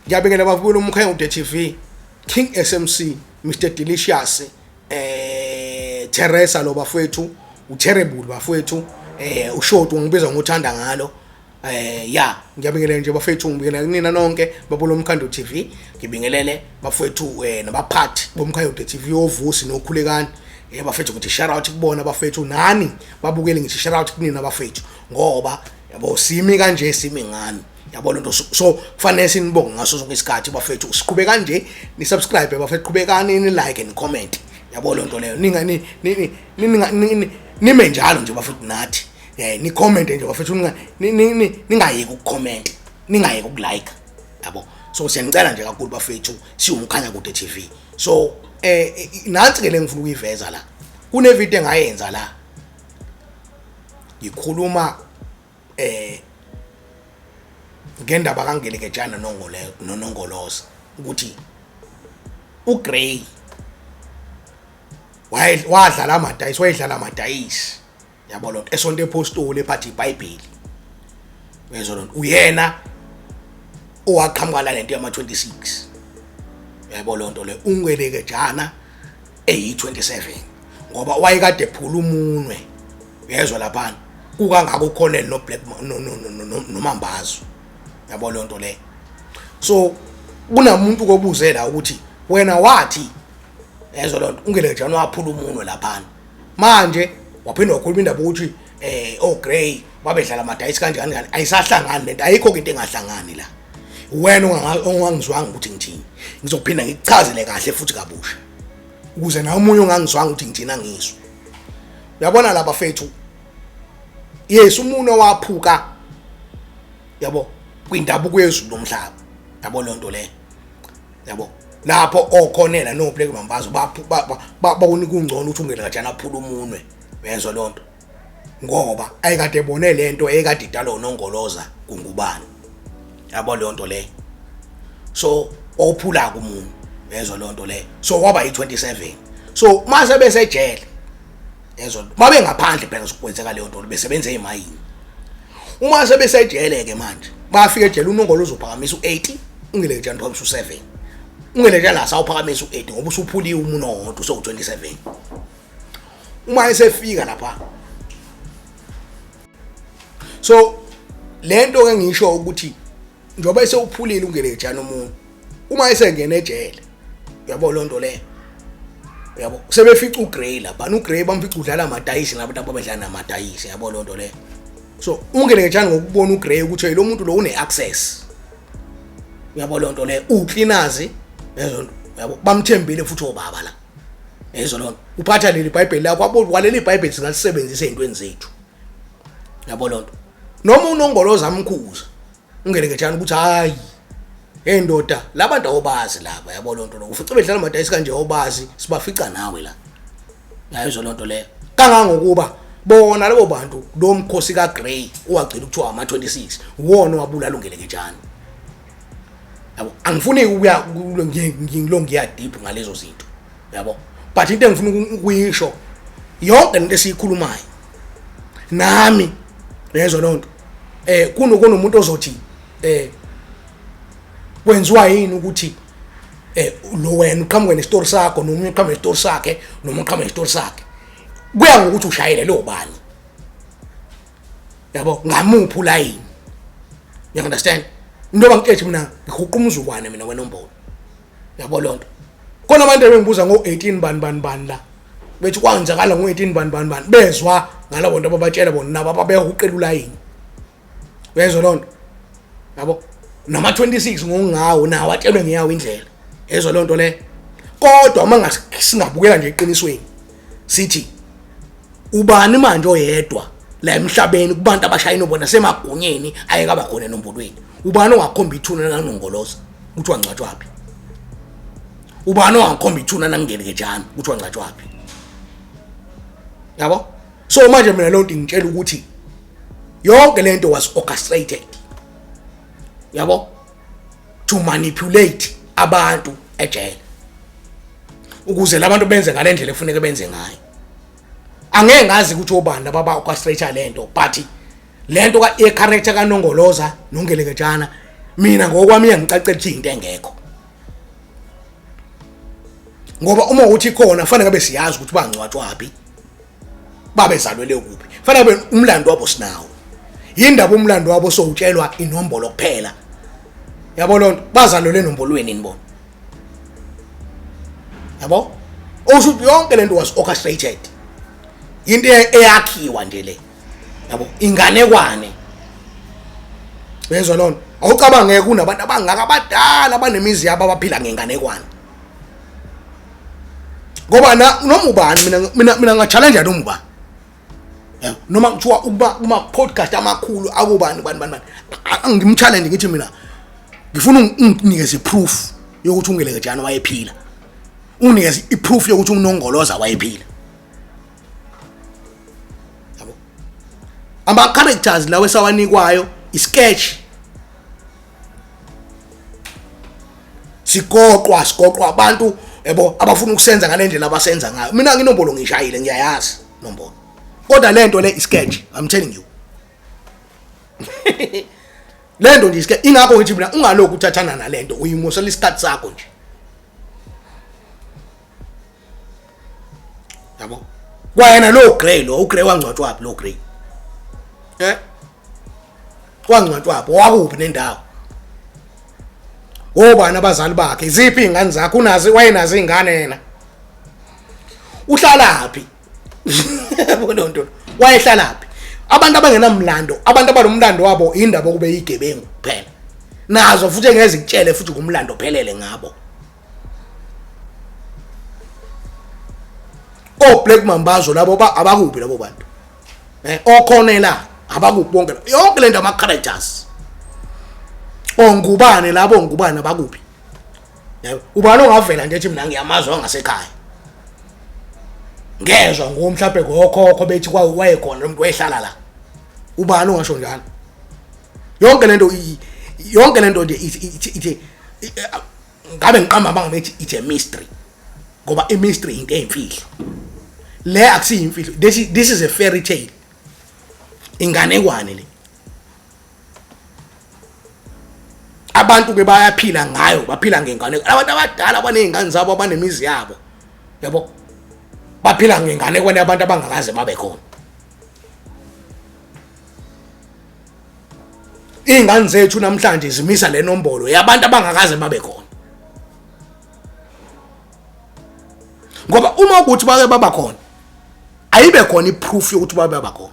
Ngiyabingelela bafuna uMkhanyakude TV, King SMC, Mr Delicious, Teresa lo bafowethu, uTerrible bafowethu, uShoti ungibiza ngothanda ngalo. Ya, ngiyabingelela nje bafethu, ngibingelela kunina nonke babulo Mkhando TV, ngibingelele bafethu nabaphathi boMkhanyakude TV, oVusi noKhulekani. Bafethu, ngithi shout out kubona bafethu, nani babukeli ngithi shout out kunina bafethu, ngoba yabo simi kanje simi ngani, yabo lento. So kufanele sinibonge ngaso sonke isikhathi bafethu. Siqhube kanje, ni subscribe bafethu, qhubekani ni like and comment, yabo lento leyo. Ninga ni ni nime njalo nje bafethu, nathi ni comment nje bafethu, ninga ningayeki ukucomment, ningayeki ukulike, yabo. So siyanicela nje kakhulu bafethu, siwuMkhanyakude TV. So nansi ke lengifuna ukuyiveza la, kune video engayenza la ngikhuluma ngendaba kaNgelekejana nongole noNongoloza, ukuthi uGrey waye wadlala amadayisi, wayedlala amadayisi, yabo lonto, esonto epostoli ephatha iBhayibheli, uyezwa lonto. Uyena owaqhamuka la lento yama 26, yabo lonto le, uNgelekejana eyi27, ngoba wayekade ephula umunwe, uyezwa laphana, kukangaka uColonel no Black noMambazo, yabo lonto le. So kunamuntu kobuze la ukuthi wena wathi, yezwa lonto, uNgelekejana waphula umunwe laphana, manje waphinde wakhuluma indaba ukuthi oh Grey babedlala amadayisi kanjani kanjani. Ayisahlangani lento, ayikho into engahlangani la. Wena ongangizwanga ukuthi ngithini, ngizophinda ngikuchazele kahle futhi kabusha ukuze nawe omunye ongangizwanga ukuthi ngithini angizwe. Uyabona laba fethu, yes, umunwe waphuka, yabo, kwindabuko yezulu lomhlaba, yabo lonto le, yabo, lapho okhonela no Black Mambazo babona kungcono ukuthi uNgelekajana aphula umunwe, uyezwa lonto, ngoba ayikade ebone lento ekade idalwa uNongoloza kungubani, yabo leyo nto le. So wawuphula kumuntu, uyezwa leyo nto le. So kwaba yi27. So mase besejele, yezwa, mabe ngaphandle phela sokwenzeka leyo nto, besebenza ezimayini. Uma sebesejele ke manje, bafika ejele, uNongoloza uzophakamisa u8, uNgelekejana uphakamisa u7. UNgelekejana asawuphakamisa u8 ngoba usuphuliwe umuntu owodwa, usewu27. Uma esefika lapha, so lento ke ngisho ukuthi njengoba esewuphulile uNgelekejana umuntu, uma esengena ejele, uyabo lonto leyo, uyabo, sebefica uGrey lapha, uGrey bamfica udlala amadayisi nabantu ababedlala namadayisi, yabo lonto leyo. So uNgelekejana ngokubona uGrey ukuthi lo muntu lo une access, uyabo lonto leyo, ucleaners lezo, uyabo, bamthembile futhi obaba la, yezwa lonto, uphatha leli iBhayibheli lakho, wabo kwaleli iBhayibheli singalisebenzisa ezintweni zethu, yabo lonto. Noma uNongoloza amkhuza uNgelekejana ukuthi hayi, hey ndoda, labantu awubazi laba, yabo lonto lo, ufice bedlala amadayisi kanje, awubazi, sibafica nawe la, yayizwa lonto leyo. Kangangokuba bona labo bantu, lo mkhosi kaGrey owagcina ukuthiwa ama-26, uwona owabulala uNgelekejana, yabo. Angifuni ukuya ngilo ngiya deep ngalezo zinto, yabo, but into engifuna ukuyisho, yonke lento esiyikhulumayo nami, yezwa lonto, kunomuntu ozothi kwenziwa yini ukuthi lo wena uqhamuke nesitori sakho, nomunye uqhamuke nesitori sakhe, noma uqhamuke nesitori sakhe, kuya ngokuthi ushayele lo bani, yabo, ngamuphi ulayini, you understand? Njengoba ngitshethi mina ngihuqa umzukwane mina wenombolo, yabo lonto. Khona abantu ebengibuza ngo-18 bani bani bani la, bethi kwenzakala ngo-18 bani bani bani, bezwa ngalabo bantu ababatshela bona nabo ababehuqela ulayini, uyezwa lonto, yabo, nama 26 ngokungawo nawo atshelwe ngeyawo indlela, yezwa lonto le. Kodwa uma singabukela nje eqinisweni, sithi ubani manje oyedwa la emhlabeni kubantu abashayina bona semagunyeni ayekaba khona enombolweni, ubani ongakhomba ithuna kaNongoloza ukuthi wangcwatshwaphi? Ubani ongakhomba ithuna nangelekejana ukuthi wangcwatshwaphi? Yabo. So manje mina lonto ngitshela ukuthi yonke lento was orchestrated, yabo, to manipulate abantu ejele ukuze labantu benze ngalendlela ekufuneka benze ngayo. Angeke ngazi ukuthi obani laba ba orchestrate lento, but lento ka character kaNongoloza noNgelekejana Mina ngokwami iyangicacela ukuthi into engekho, ngoba uma uthi khona fanele ngabe siyazi ukuthi bangcwatshwaphi, babezalwele kuphi, fanele ngabe umlando wabo sinawo. Yindaba umlando wabo sowutshelwa inombolo kuphela, yabo lonto bazalwele enombolweni nibona, yabo. Okusho ukuthi yonke lento was orchestrated, into eyakhiwa nje le, yabo, inganekwane. Uyezwa lona? Awucabange kunabantu abangaka abadala abanemizi yabo abaphila ngenganekwane. Ngoba na noma ubani mina nga-challenge noma ubani. Yabo, noma kuthiwa ukuba kuma podcast amakhulu akubani bani bani bani, angimchallenge ngithi mina ngifuna unginikeze proof yokuthi uNgelekejane wayephila, unginikeze iproof yokuthi uNongoloza wayephila. Yabo, ama characters lawo esawanikwayo isketch, sigoqwa sigoqwa abantu, yabo, abafuna ukusenza ngalendlela abasenza ngayo. Mina nginombolo ngishayile, ngiyayazi nombolo, kodwa lento le isketch, I'm telling you, lento nje isketch. Ingakho ngithi mina ungalokhu uthathana nalento, uyimosela isikhathi sakho nje, yabo. Kwayena lo Grey, lo uGrey wangcwatshwaphi? Lo Grey wangcwatshwaphi? Wakuphi nendawo? Obani abazali bakhe? Iziphi izingane zakhe? Unazi, wayenazo izingane yena? Uhlalaphi? Yabo nto, wayehlalaphi? Abantu abangenamlando, abantu abanomlando wabo indaba kube igebengu kuphela, nazo futhi engeke zikutshele futhi ngumlando ophelele ngabo. O Black Mambazo labo abakuphi labo bantu? Okhonela abakuphi bonke? Yonke lento ama characters, ongubane labo, ongubane abakuphi? Yabo, ubani ongavela nje ethi mina ngiyamazi wangasekhaya, ngezwa ngo mhlawumbe ngokhokho bethi wayekhona lo muntu wayehlala la? Ubani ongasho njalo? Yonke lento, yonke lento nje ithi ngabe ngiqamba amanga ngithi it's a mystery, ngoba i mystery into eyimfihlo, le akusiyimfihlo. This is a fairy tale, inganekwane le. Abantu ke bayaphila ngayo, baphila ngengane. Abantu abadala abanezingane zabo, abanemizi yabo, yabo, baphila ngenganekwane abantu abangakaze babe khona. Iy'ngane zethu namhlanje zimisa le nombolo yabantu abangakaze babe khona, ngoba uma ukuthi bake baba khona, ayibe khona iproof yokuthi babe baba khona.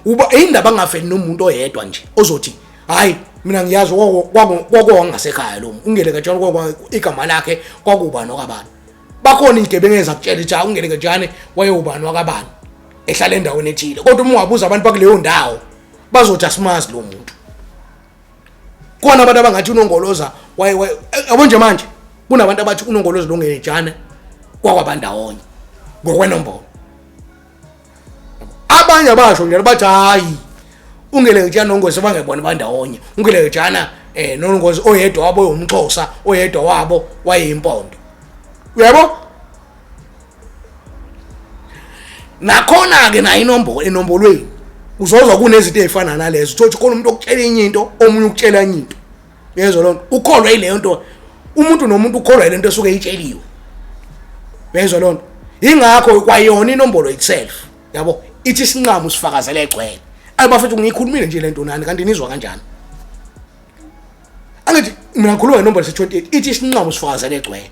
Uba indaba angafeli nomuntu oyedwa nje ozothi hayi, mina ngiyazi kwakungasekhaya lo uNgelekejane, kwakwa igama lakhe kwakuba nokabani. Bakhona iy'gebengu ezakutshela ukuthi hayi, uNgelekejane wayewubani wakabani, ehlala endaweni ethile, kodwa uma ungabuza abantu bakuleyo ndawo bazothi asimazi lo muntu. Khona abantu abangathi uNongoloza waye, yabo nje manje kunabantu abathi uNongoloza noNgelejane kwakwabandawonye ngokwenombolo. Abanye abasho njalo bathi hayi, uNgelejane noNgozi bangebona bandawonye, uNgelejana noNgozi oyedwa wabo umXhosa, oyedwa wabo wayeyimpondo, uyabo. Nakhona ke nayo inombolo, enombolweni uzozwa kunezinto ezifana nalezo, uthothi khona umuntu okutshela enye into, omunye ukutshela enye into, uyezwa lonto, ukholwa yileyo nto. Umuntu nomuntu ukholwa yile nto esuke eyitsheliwe, uyezwa lonto. Ingakho kwayona inombolo itself, yabo, ithi isinqamu sifakazele egcwele. Ayi bafethu, ngiyikhulumile nje lento nani, kanti nizwa kanjani? Angithi mina ngikhuluma ngenombolo se-28, ithi isinqamu sifakazele egcwele.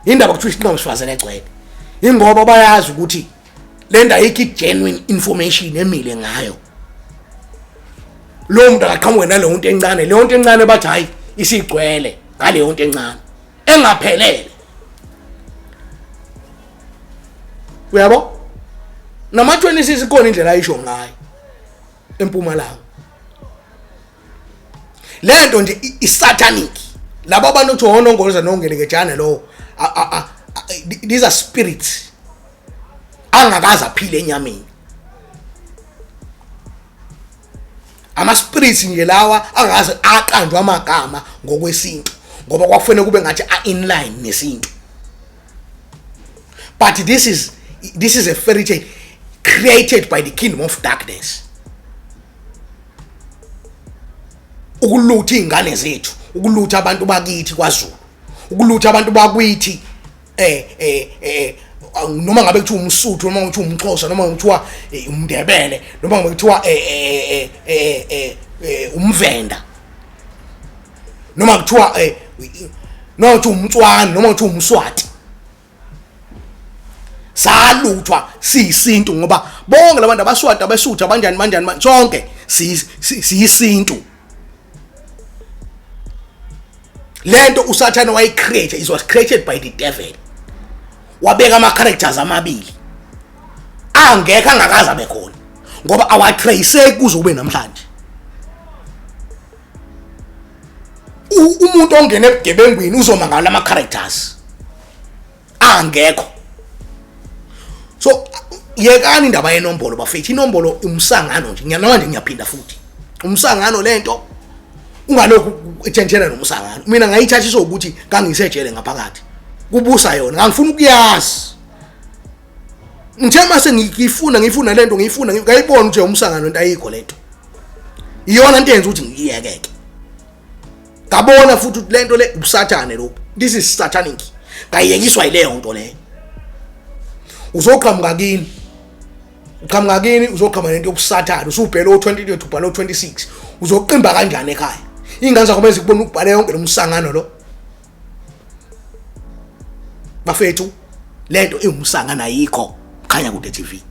Indaba kuthiwa isinqamu sifakazele egcwele ingoba bayazi ukuthi le nto ayikho i-genuine information emile ngayo. Lowo muntu akaqhamuke naleyo nto encane, leyo nto encane bathi hhayi, isigcwele ngaleyo nto encane engaphelele, uyabo. Nama-26 ikhona indlela ayisho ngayo empumalanga lento nje isatanic. Laba abantu othi onongoloza nongelekejane lowo, these are spirits angakaze aphile enyameni, ama spirits nje lawa angaze aqanjwa amagama ngokwesintu, ngoba kwakufanele kube ngathi a in line nesintu, but this is a fairy tale created by the kingdom of darkness. Ukulutha izingane zethu, ukulutha abantu bakithi kwaZulu, ukulutha abantu bakwithi eh eh eh noma ngabe kuthiwa umSuthu, noma kuthiwa umXhosa, noma kuthiwa umNdebele, noma ngabe kuthiwa umVenda, noma kuthiwa noma kuthiwa umTswana, noma kuthiwa umSwati. Saluthwa siyisintu ngoba bonke labantu abaswati, abesuthu, abanjani banjani, sonke siyisintu. Lento uSathane wayicreate, it was created by the devil. Wabeka ama characters amabili angekho, angakaze abe khona, ngoba awatrace kuze kube namhlanje. Umuntu ongena ebugebengwini uzomangala ama characters angekho. So yekani indaba yenombolo bafethu, inombolo umsangano nje. Ngiyanoma nje, ngiyaphinda futhi, umsangano lento, ungalokhu etshentshela nomsangano. Mina ngayithathiswa ukuthi ngangisejele ngaphakathi kubusa yona, ngangifuna ukuyazi. Ngithe mase ngifuna ngifuna lento, ngiyifuna, ngayibona ukuthi umsangano, into ayikho lento. Iyona into yenza ukuthi ngiyekeke. Ngabona futhi ukuthi lento le ubusathane lokhu, this is satanic. Ngayekiswa yileyo nto leyo. Uzoqhamuka kini, uqhamuka kini, uzoqhamuka nento yobusathane. Usubhele o-22, ubhale o-26, uzoqimba kanjani ekhaya? Iy'ngane zakho bezikubona ukubhale yonke lo msangano lo. Bafethu, lento iwumsangano, ayikho. Khanya Kude TV.